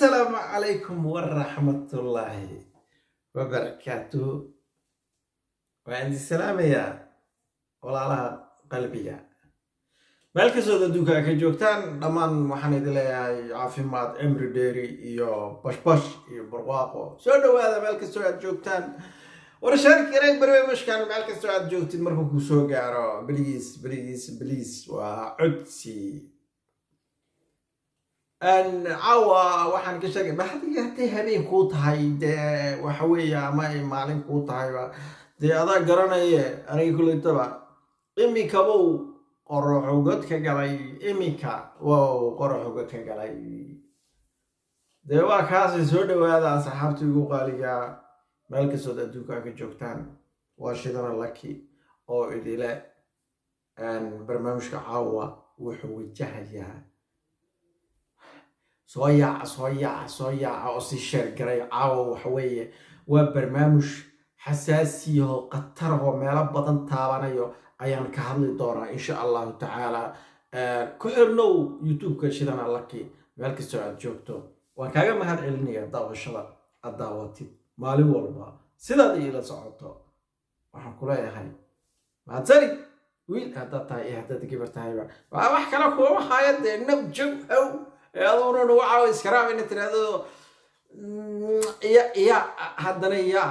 Assalaamu calaykum waraxmatullaahi wabarakaatuhu. Waan idin salaamayaa, walaalaha qalbiga, meel kastood adduunka ka joogtaan dhammaan. Waxaan idin leeyahay caafimaad, cimri dheeri iyo bashbash iyo barwaaqo. Soo dhowaada meel kastoo aad joogtaan. War share garay barnaamijkan meel kastoo aad joogtid markuu ku soo gaaro. Please, please, please, waa codsi. Caawa waxaan ka sheegay maxadiga hadday habeen kuu tahay, dee waxa weeye, ama ay maalin kuu tahayba, dee adaa garanaye. Aniga kuletaba imikabow qoraxugod ka galay, iminka wow qoraxugod ka galay. Dee waa kaasi. Soo dhowaada, asxaabta igu qaaliga, meel kastood adduunka ka joogtaan. Waa Shidana Laki oo idile. Barnaamijka caawa wuxuu wajahayaa soo yaaca, soo yaaca, soo yaaca oo sii share garay. Caawa waxa weeye waa barnaamij xasaasiyaho, khatarahoo meelo badan taabanayo ayaan ka hadli doonaa, insha Allahu tacaala. Ku xirnow YouTube-ka Shidana Laki meel kastoo aad joogto. Waan kaaga mahad celinaya daawashada aad daawatid maalin walba, sidaad iila socoto. Waxaan ku leeyahay mahadsani, wiil haddaad tahay iyo haddaad gabar tahayba. Waa wax kale kuuma haya dee, nab jow how ee aduguna nagu caawa iskaraab ina tiraahdo iya iya haddana iya.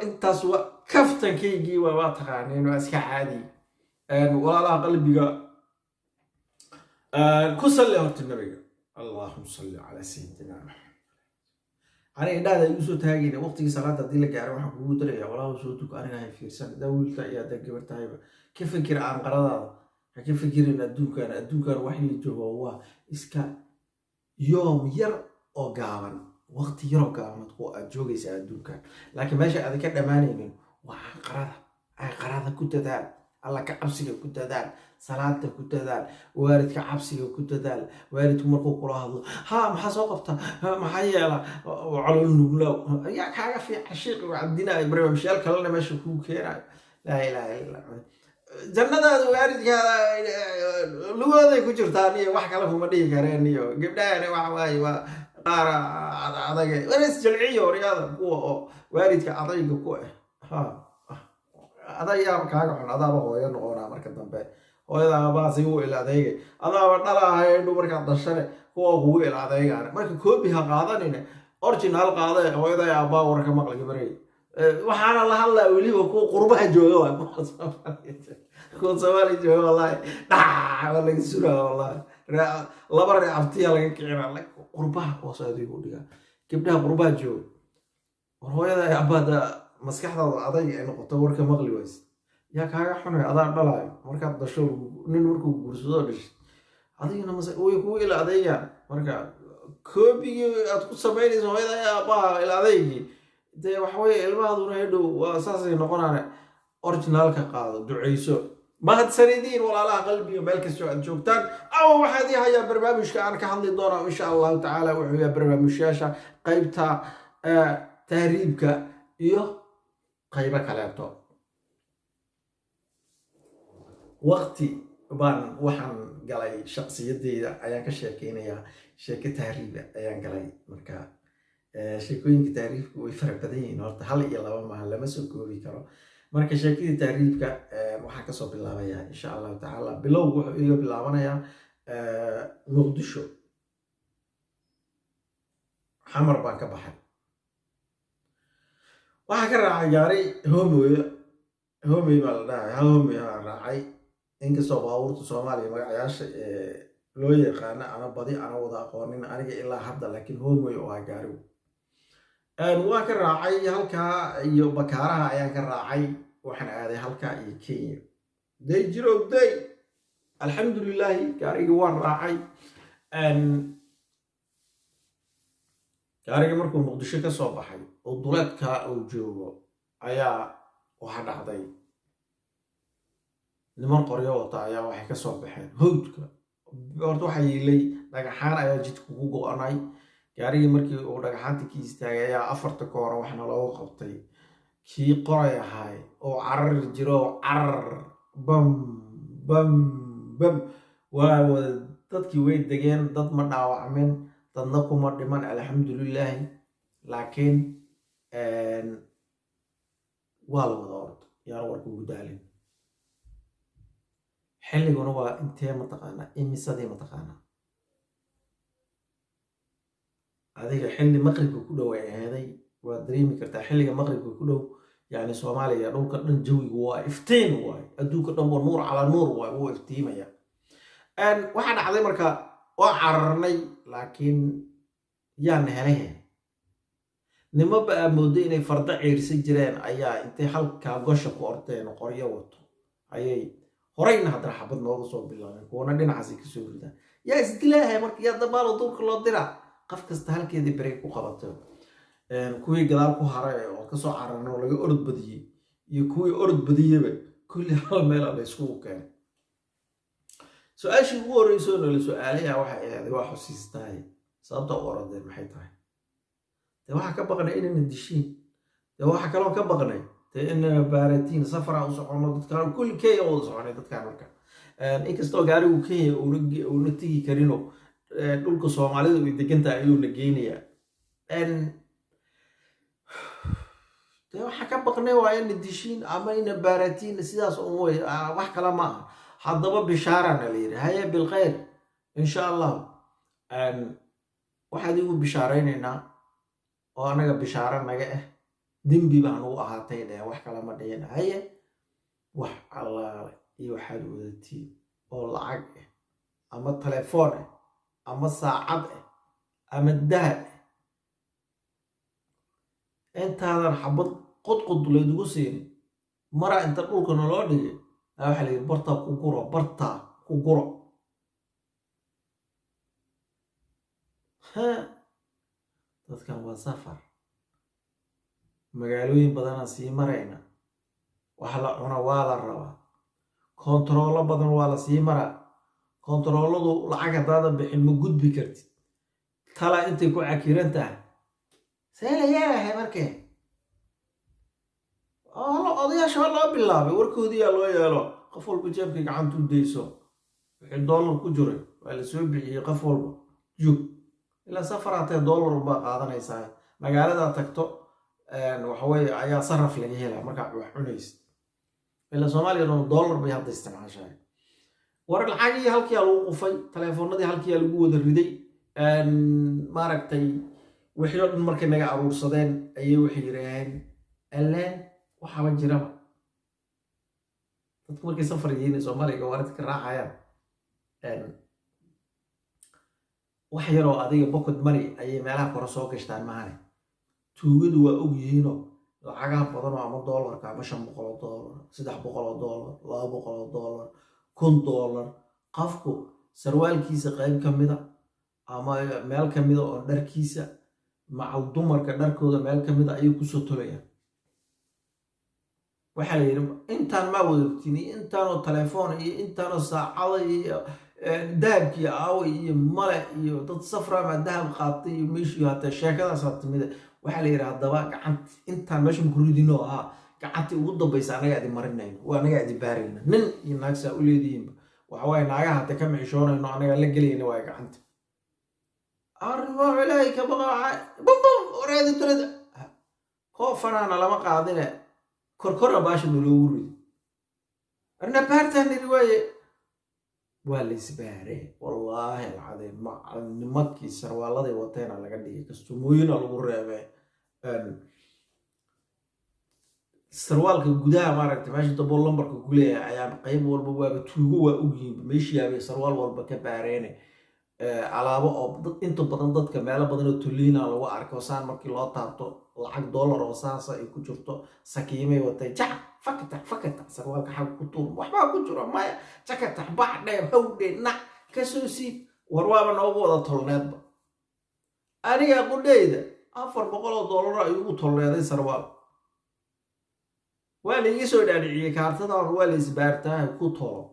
Intaas waa kaftankaygii, waa taqaaneen, waa iska caadi. Walaalaha qalbiga, ku salli horta nabiga. Allahuma salli calaa sayidina Maxamed. Aniga indhahda igu soo taagayna waqtigii salaada haddii la gaaro, waxaan kugu daraya, walaahu soo tuko. Aniga hay fiirsan. Haddaa wiilka iyo haddaa gabar tahayba, ka fikir aanqaradaada, ha ka fikirin adduunkan. Adduunkan wax la joogo waa iska yoom yar oo gaaban, waqti yaroo gaaban ku aad joogaysaa adduunkan, laakiin meesha aadan ka dhammaanaynin waa aanqarada. Aanqarada ku dadaal, Alla ka cabsiga ku dadaal, salaada ku dadaal, waalidka cabsiga ku dadaal. Waalidku markuu kula hadlo, ha maxaa soo qabta, maxaa yeela, calool nuglow yaa kaaga fiican shiiqi cadinayo, barnaamijyaal kalena meesha kuu keenayo. Laa ilaaha illa, jannadaada waalidkaada lugooday ku jirtaan iyo wax kale kuma dhihi kareen. Iyo gabdhahana waxa waaye waa qaar adag, waris jalciyo horyaada kuwa oo waalidka adayga ku ah. Ha adaa yaaba kaaga xun, adaaba hooyo noqonaa marka dambe, hooyada aabahaasi u il adeegay, adaaba dhalahaydhu markaad dhashane kuwa kugu il adeegaan. Marka copy ha qaadanine, original qaade. Hooyada aabbaa warka maqla, gabarey. Waxaana la hadlaa weliba kuwa qurbaha jooga, waay kuwa Soomaaliya jooga. Wallahi dhac waa laga suraa, wallahi laba ree abtiya laga kicina. Qurbaha kuwaas adeeg u dhigaa, gabdhaha qurbaha jooga. War hooyada aabbaada maskaxdaada adayg ay noqoto, warka maqli wayse, yaa kaaga xunay? Adaa dhalaayo markaad dhasho, nin markuu guursado dhashay, adigana way kugu ila adeegaan. Marka copy-gii aad ku samaynayso hooyada aabbaha ila adeygii, dee waxa weye ilmahaduna hadhow waa saasay noqonaane. Original-ka qaado, ducayso. Mahadsanidin, walaalaha qalbiga, meel kastoo aad joogtaan. Awa waxaad ii hayaa barnaamijka aan ka hadli doonaa, insha Allahu tacaala, wuxuu yahay barnaamijyaasha qaybta tahriibka iyo qaybo kaleeto. Waqti baan waxaan galay shaqsiyadeyda ayaan ka sheekeynayaa, sheeko tahriiba ayaan galay. Marka sheekooyinka tahriibka way fara badan yihiin horta, hal iyo laba maaha, lama soo koobi karo. Marka sheekadii tahriibka waxaan kasoo bilaabayaa, insha Allahu tacaala, bilowgu wuxuu iga bilaabanayaa Muqdisho. Xamar baan ka baxay, waxaa ka raacay gaari Homey. Homey baa la dhahay, Homey baan raacay. Inkastoo baabuurta Soomaaliya magacayaasha loo yaqaano ana badi ana wada aqoonin aniga ilaa hadda, laakiin Homey oo ah gaarigu waan ka raacay. Halkaa iyo Bakaaraha ayaan ka raacay, waxaan aaday halkaa iyo Kenya. Day jirow day, alxamdulilaahi, gaarigii waan raacay. Gaarigii markuu Muqdisho ka soo baxay oo duleedka uu joogo ayaa waxa dhacday niman qoryo wata ayaa waxay ka soo baxeen hawdka. Horta waxaa yiilay dhagaxaan ayaa jidka ku go-anay. Gaarigii markii uu dhagaxaanta ka istaagay ayaa afarta koora waxna loogu qabtay. Kii qoray ahaay oo carar jiro, carar, bam bam bam, waa wada dadkii way degeen, dad ma dhaawacmin. Dadna kuma dhiman, alxamdulilaahi, laakiin waa la wada ordo. Yaan warka ugu daalin. Xilliguna waa intee mataqaanaa? Imisadii mataqaanaa adiga? Xilli maqribka ku dhow ay aheeday. Waad dareemi kartaa xilliga maqribka ku dhow, yacni Soomaaliya dhulka dhan jawigu waa iftiin waay, adduunka dhan waa nuur calaa nuur waay, wuu iftiimaya. Waxaa dhacday marka waa cararnay, laakiin yaana helahe nimaba aa moodo inay fardo ciirsan jireen ayaa intay halkaa gosha ku ordeen, qoryo wato ayay horeyna haddana xabad nooga soo bilaabeen, kuwana dhinacaasay kasoo ridaan. Yaa isdilaahay marka? Yaa dabaalo duurka loo diraa? Qof kasta halkeedii berey ku qabatay. Kuwii gadaal ku haray oo kasoo cararnay oo laga orod badiyey iyo kuwii orod badiyeyba kulli hal meela la yskugu keenay. Su-aashii ugu horreysoo nala su-aalayaa waxay ahayd, waa xusiistahay, sababta u orodeen maxay tahay? Dee waxaa ka baqnay inayna dishiin, dee waxaa kaloo ka baqnay dee inayna baaratiin, safaraa u soconno, dadkaan kulli Kenya wada soconay dadkaan. Marka inkastoo gaarigu Kenya uuna tegi karino, dhulka Soomaalida ay degan tahay ayuuna geynayaa. Dee waxaa ka baqnay waa ina dishiin ama ina baaratiin, sidaas un wey, wax kale ma aha. Haddaba bishaarana la yidhi, haye bilkhayr insha Allah. Waxaad igu bishaaraynaynaa oo anaga bishaaro naga ah, dembi baa nagu ahaatay dheh, wax kale ma dhihin. Haye, wax allaale iyo waxaad wadatiin oo lacag ah ama telefoon ah ama saacad ah ama dahab ah, intaadan xabad qudqud laydugu siinin, mara inta dhulka naloo dhigay waxaa la yidhi bartaa ku guro, bartaa ku guro. Dadkan waa safar, magaalooyin badanaa sii marayna, wax la cuna waa la rabaa, kontaroollo badan waa la sii maraa. Kontarooladu lacag haddaadan bixin ma gudbi kartid. Tala intay ku cakiran tahay see la yeelahay? Markee odayaasha waa loo bilaabay, warkoodiyaa loo yeelo, qof walba jeebkay gacantu dayso, wixii dollar ku jiray waa la soo bixiyey, qof walba jug ilaa safaraatee dollar unbaa qaadanaysaa. Magaaladaa tagto waxaweye ayaa saraf laga helaa markaa wax cunaysid, ilaa Soomaaliya dhan dollar bay hadda isticmaashahay. War lacagii halkiyaa lagu qufay, telefoonadii halkiyaa lagu wada riday, maaragtay wixii oo dhan markay naga aruursadeen ayay waxay yidhaaheen alleen waxaaba jiraba dadku markay safar yihiin ee Soomaaliya gawaarida ka raacayaan, wax yaroo adiga pocket money ayay meelaha kore soo gashtaan mahane. Tuugadu waa og yihiinoo lacagaha badanoo ama doolarka ama $500, $300, $200, $1000, qofku sarwaalkiisa qayb ka mida ama meel ka mida oo dharkiisa, macal dumarka dharkooda meel ka mida ayay kusoo tolayaan. Waxaa la yidhi intaan maa wadatin iyo intaanoo telefoon iyo intaanoo saacada iyo dahabkii aaway iyo male iyo dad saframa dahab qaatay iyo meeshii hatee sheekadaasaa timide. Waxaa la yidhi haddaba gacant intaan meeshan ku ridino ahaa, gacantii ugu dambaysa annaga idi marinayno, waa annaga idi baarayna, nin iyo naag saa u leedihiinba. Waxa waaye naagaha hate ka mixishoonayno, annaga la gelayna waay gacanta. Arrimo ilaahay ka baqa, bum wareeda dunida koofanaana lama qaadine, korkora baasha naloogu rido, arna baartaan niri waaye waa la isbaaree. Wallaahi alcadiim, macalnimadkii sarwaaladay wateena laga dhigay kastumooyina lagu reebee. Sarwaalka gudaha maaragtay meesha dabool lambarka ku leeyahay ayaa qayb walba waaba tuugo, waa ogyihiin meeshiyaabay sarwaal walba ka baareene. Alaabo oo inta badan dadka meelo badan oo toliina lagu arko, saan markii loo taabto lacag dollar oo saasa ay ku jirto, sakiimay watay, jac fakatac fakatac, sarwaalka xag ku tuur, waxbaa ku jiro maya, jakatac bac dhee hawdhe nac kasoo siib. War waaba noogu wada tolneedba. Aniga qudheyda $400 ay ugu tolneeday sarwaal, waa la iga soo dhaadhiciyey kaartadan, waa la isbaartaa ku tolo.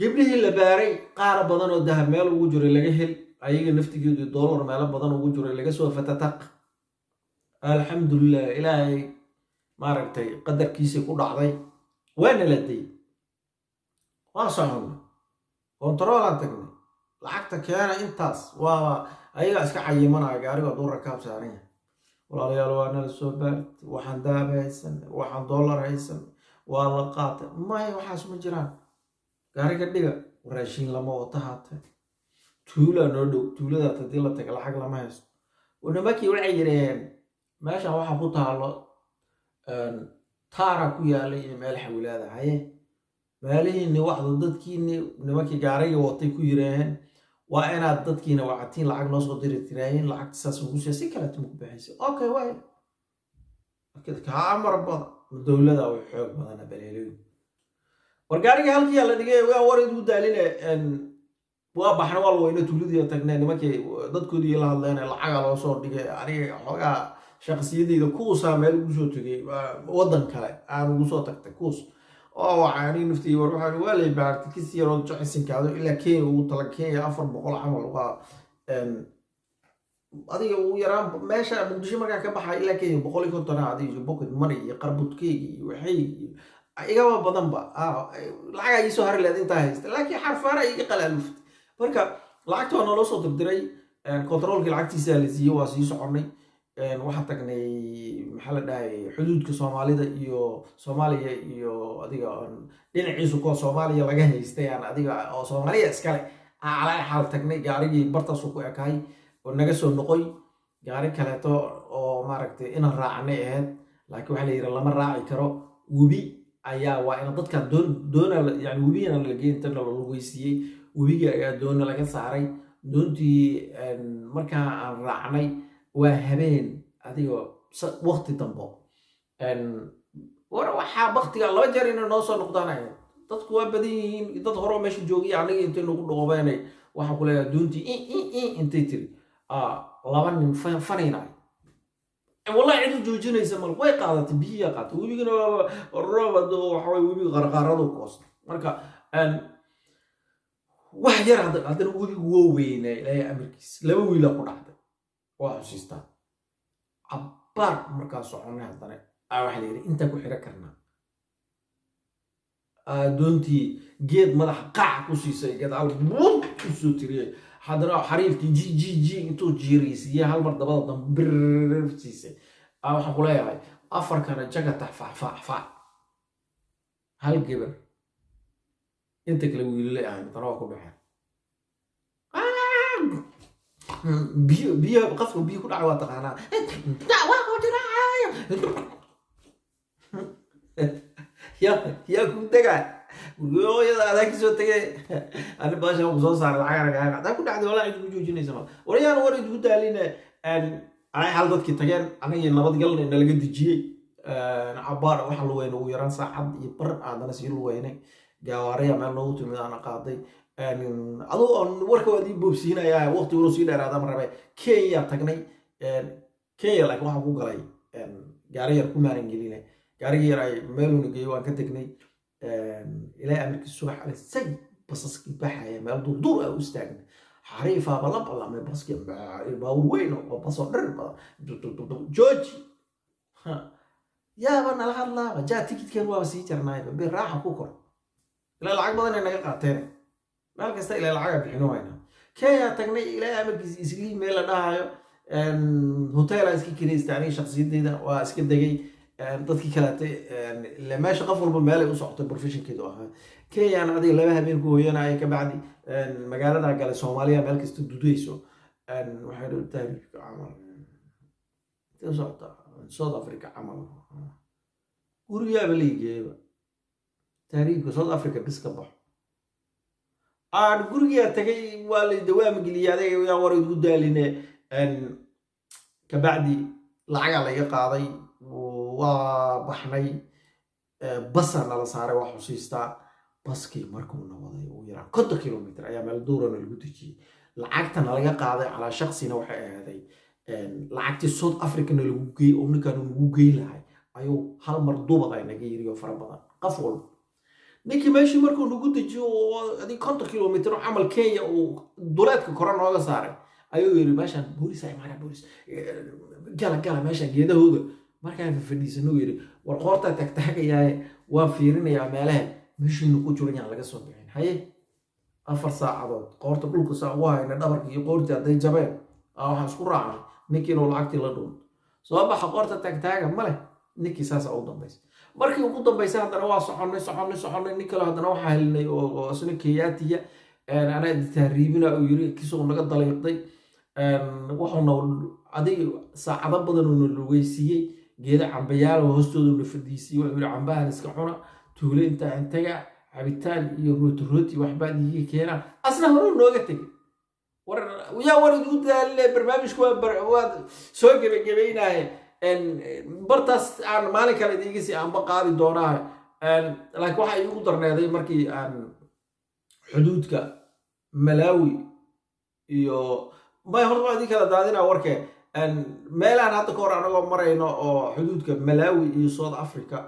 Gabdhihii la baaray qaar badan oo dahab meel ugu jiray laga hel, ayaga naftigeedu dollar meelo badan ugu jiray laga soo fatataq. Alxamdulilah, ilaahay maaragtay qadarkiisii ku dhacday, waana la day, waa soconna. Kontaroolaan tagnay, lacagta keena intaas waaba ayagaa iska cayimanaya. Gaarigu hadduu rakaab saaran yahay, walaalayaal, waa nala soo baartay. Waxaan dahab haysan, waxaan dollar haysan waa la qaatay. Maya, waxaas ma jiraan. Gaariga dhiga, raashiin lama wata. Haatee tuulaa noo dhow, tuuladaas haddii la taga lacag lama haysto. Nimankii waxay yidhaheen meeshan waxaa ku taalo taara ku yaalay iyo meel xawilaada. Haye, meelihiinni waxda dadkiinni nimankii gaariga watay ku yidhaaheen waa inaad dadkiina wacatiin, lacag noo soo diri tiraaheen, lacagta saas ugu siya, si kaleeto maku bixaysa. Okay, waay kaa amar badan dowlada way xoog badana baleelooyin. War gaariga halkii la dhigay, waa war igu daaline. Waa baxna, waa weyne, tuuladii tagnay, nimankii dadkoodii la hadleen, lacaga loo soo dhigay. Aniga xoogaa shaqsiyadeyda kuusaa meel ugu soo tegay, waddan kale aan ugu soo tagtay kuus oo waxaa aniga naftii. War waxaan waa lay baartay kis yaroo jocisinkaado ilaa Kenya ugu tala. Kenya 400 camal waa adiga ugu yaraan. Meesha Muqdisho markaan ka baxay ilaa Kenya 150 adiga pocket money iyo qarbudkeyga iyo waxay igaba badanba lacagaa iisoo hari leed intaa haysta, laakiin xarfaana iga qalaaluftay. Marka lacagta waa naloo soo dirdiray, controlkii lacagtiisa la siiyey, waa sii soconnay. Waxaan tagnay, maxaa la dhahay, xuduudka Soomaalida iyo Soomaaliya iyo adiga dhinaciisu kuwa Soomaaliya laga haystay aan adiga oo Soomaaliya iskale calaa xaal tagnay. Gaarigii bartaasuu ku ekaay oo naga soo noqoy. Gaari kaleeto oo maaragtay inaan raacnay ahayd, laakiin waxaa la yidhi lama raaci karo, webi ayaa waa ina dadkan doon doona, yani webigana la geynta la lugeysiiyey. Webigii ayaa doona laga saaray. Doontii markaa aan raacnay waa habeen, adigoo waqti dambo. War waxaa baktiga laba jeer inay noo soo noqdaan ahayd. Dadku waa badan yihiin, dad horeo meesha joogay anigii intay nagu dhoobeenay. Waxaan ku leeyahay doontii intay tiri laba nin fanayna, wallahi cid u joojinaysa mal, way qaadatay, biyiyaa qaadatay. Webigana roob waxa waye, webiga qarqaaradu koostay. Marka wax yar haddana webigu waa weynaa. Ilaahay amarkiis laba wiilaa ku dhacday, waa xusiistaa. Cabbaar markaa soconay haddana waxaa la yidhi intaa ku xiro karnaa. Doontii geed madaxa qaac ku siisay, gadaal bud u soo tiriyey. Haddana xariifkii ji ji ji intuu jiiraysiiyey, hal mar dabada dambe bir siisay. Waxaan ku leeyahay afarkana jagatax fac fac fac, hal gabar, inta kale wiilale ahayn, haddana waa ku dhexeen biyo. Biyo qofka biyo ku dhacay waa taqaanaa, waa ku jiraayo, yaa ku degaa hooyada adaa kasoo tegay. Ani baasha ku soo saaray, lacag kaa hadaa ku dhacday, walaa cid ku joojinaysa ma. Waryaan war idku daaline, anay hal dadkii tageen, anagii nabadgalna nalaga dejiyey. Cabaar waxaan lugeynay ugu yaraan saacad iyo bar, haddana sii lugeynay. Gawaariya meel noogu timid aana qaaday. Aduu on warka waad ii boobsiinayaa, waqti inuu sii dheeraada ma rabe. Kenya tagnay. Kenya laakiin waxaan ku galay gaari yar ku maanan gelinay, gaarigii yar ay meeluna geeyey, waan ka tegnay. Ilaahay amarkii subax ale say basaskii baxaya meel durdur ah u istaagnay. Xariifaaba la ballamay baskii, baabuur weyn oo basoo dhir badan. Jooji, yaaba nala hadlaaba, jaa tikidkan waaba sii jarnaayba, bir raaxa ku kor ilaa lacag badan ay naga qaateen. Meel kasta ilaa lacaga bixino wayna. Kenya tagnay, ilaahay amarkiis Islii meel la dhahayo hoteela iska kiraysta. Aniga shakhsiyadeyda waa iska degay. Dadkii kaleete ila meesha qof walba meelay u socotay, professionkeedu ahaa. Kenyan adiga laba habeen ku hooyanaya, kabacdi magaalada gale. Soomaaliya meel kasta dudayso, waxay dhow tahriibka camal intee u socota, South Africa camal gurigaaba liigeeyaba. Tahriibka South Africa bis ka baxo aan gurigaa tagay, waa la dawaama geliyay. Adiga yaa war igu daaline, kabacdi lacagaa laga qaaday, waa baxnay. Basaa nala saaray, waa xusiistaa. Baskii markuu na waday ugu yaraan 50 kilomitr ayaa meel duurana lagu dejiyey. Lacagta nalaga qaaday calaa shaksina waxay ahaaday lacagtii South Africana lagu geey oo ninkaan nagu geyn lahay ayuu hal mar dubad ay naga yiri oo fara badan qof walba. Ninkii meeshii markuu nagu dejiyo oo adig 50 kilomitr camal Kenya uu duleedka kore nooga saaray ayuu yiri, "Meeshaan boolis aa imaanaya, boolis, gala gala meeshaan geedahooda." Markaan fadhiisano yiri, "War qoortaa tagtaagayaaye, waan fiirinayaa meelaha meeshiinu ku jiro yaan laga soo bixin." Haye, 4 saacadood qoorta dhulka saa ugu hayna, dhabarka iyo qoortii hadday jabeen, waxaan isku raacnay ninkii inuu lacagtii la dhuunto. Soo baxa, qoorta taagtaaga ma leh ninkii. Saasa ugu dambaysa. Markii ugu dambaysa haddana waa soconnay, soconnay, soconnay. Nin kale haddana waxaa helinay oo isna Kenyaatiya. "Anaa tahriibina," uu yiri, kisoo naga daliiqday. Wuxuuna adig saacado badan uuna lugeysiiyey, geeda cambayaal hoostooda na fadhiisiyey. Wuxuu yiri, "Cambahan iska cuna, tuulo intaa intaga cabitaan iyo rooti rooti waxbaad iiga keenaa." Asna horuu nooga tegay. War yaa war igu daaline, barnaamijku waa soo gebagabeynaaye. Bartaas aan maalin kale idiiga sii aanba qaadi doonaa. Laakiin waxaa iigu darneeday markii aan xuduudka Malawi iyo may horta waa idin kala daadinaa warke. Meelaan hadda ka hor anagoo marayno oo xuduudka Malawi iyo South Africa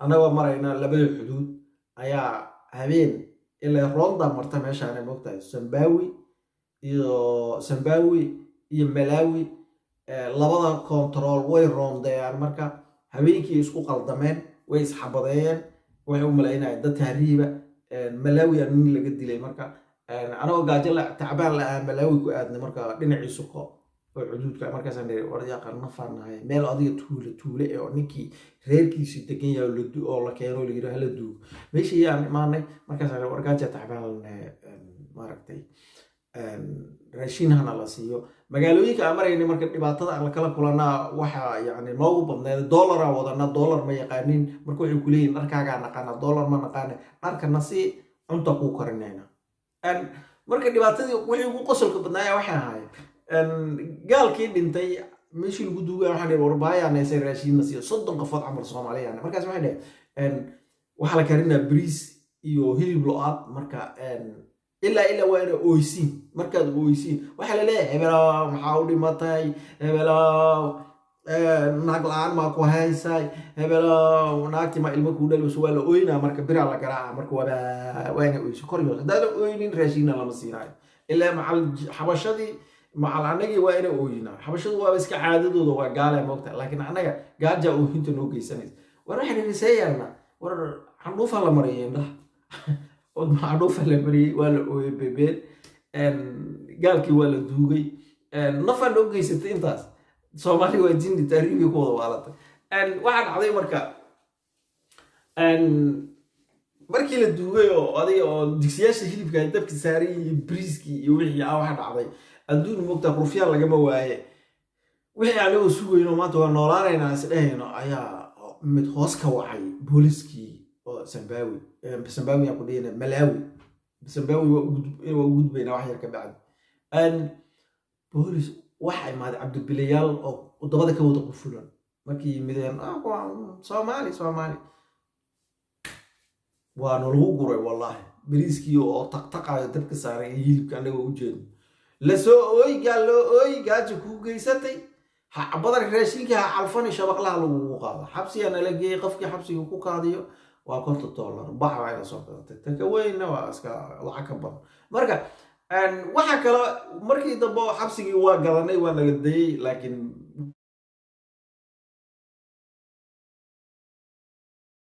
anagoo marayna, labada xuduud ayaa habeen ilaa roonda marta meeshaana, moogtahay, Zimbabwe iyo Zimbabwe iyo Malawi labada control way roondeeyaan. Marka habeenkii isku qaldameen, way isxabadeeyeen, waxay u malaynayeen dad tahriiba. Malawi aa nin laga dilay. Marka anagoo gaajo la tacbaan la ah Malawi ku aadnay, marka dhinacii suko oo xuduudka. Markaasaan niri, "War yaqaan nafaan nahay." Meel adiga tuule tuule oo ninkii reerkiisii degan yahay oo la keeno, la yiri hala duugo, meeshii aan imaanay. Markaasaan niri, "War gaaja tacbaan lanahay, maaragtay, raashin hana la siiyo." Magaalooyinka aan maraynay marka dhibaatada aan lakala kulanaa waxa yani noogu badneed dollaraa wadana, dollar ma yaqaanin. Marka waxay kuleeyihin, "Dharkaagaa naqaana, dollar ma naqaane, dharkana si cunta kuu karinayna." Marka dhibaatadii wixii ugu qosolka badnaaya waxay ahaayeen gaalkii dhintay meeshii lagu duugaya. Waxaan dhihi, "War baayaanaysay, raashiinna siiyo." 30 qofood camal Soomaaliyaana. Markaas waxay dheheen, "Waxaa la karinaa bariis iyo hilib lo-aad, marka ilaa waa ina oysiin. Markaad oysiin waxaa laleeyahay, 'Hebelow, maxaa u dhimatay? Hebelow, naag la-aan maa ku haysay? Hebelow, naagtii maa ilmo kuu dhalwayso?' Waa la oynaa, marka biraa la garaaca. Marka waaba waa ina oyso kor iyo haddaadan oynin raashiinna lama siinaayo." Ilaa macal xabashadii, macal annagii waa ina ooyinaa. Xabashadu waaba iska caadadooda, waa gaale, moogta, laakiin annaga gaajaa oohinta noo geysanaysa. War waxaan idhi, "See yeelna?" War candhuufa la mariyay indhaha, candhuufa la mariyey, waa la ooyey bebeen, gaalkii waa la duugay. Nafaa noo geysatay intaas. Soomaali waa jinni taariikhii ku wada waalatay. Waxaa dhacday marka markii la duugay oo adiga oo digsiyaasha hilibka ay dabka saaran yihiin, briiskii iyo wixii ah, waxa dhacday adduun, moogtaa, rufyaan lagama waaye. Wixii anigoo sugayno, maanta waa noolaanaynaa isdhehayno, ayaa mid hoos ka wacay booliskii oo Zimbabwe. Zimbabwe aan ku dhihina, Malawi. Zimbabwe waa u gudbaynaa wax yar ka bacdi. Boolis waxa imaaday, cabdibilayaal oo dabada ka wada qufulan. Markii yimideen, "Soomaali, Soomaali," waa nalagu guray. Wallaahi, bariiskii oo taqtaqayo dabka saaray iyo hilibka annagoo u jeedno, lasoo ooy, gaal loo ooy, gaajo kuu geysatay, badarka raashinka ha calfani, shabaqlaha lagugu qaado. Xabsigaa nala geeyey. Qofkii xabsiga ku kaadiyo waa $50, bac waa ina soo gadatay, taka weynna waa iska lacag ka badan. Marka waxa kale, markii dambe xabsigii waa gadanay, waa nala dayey, laakiin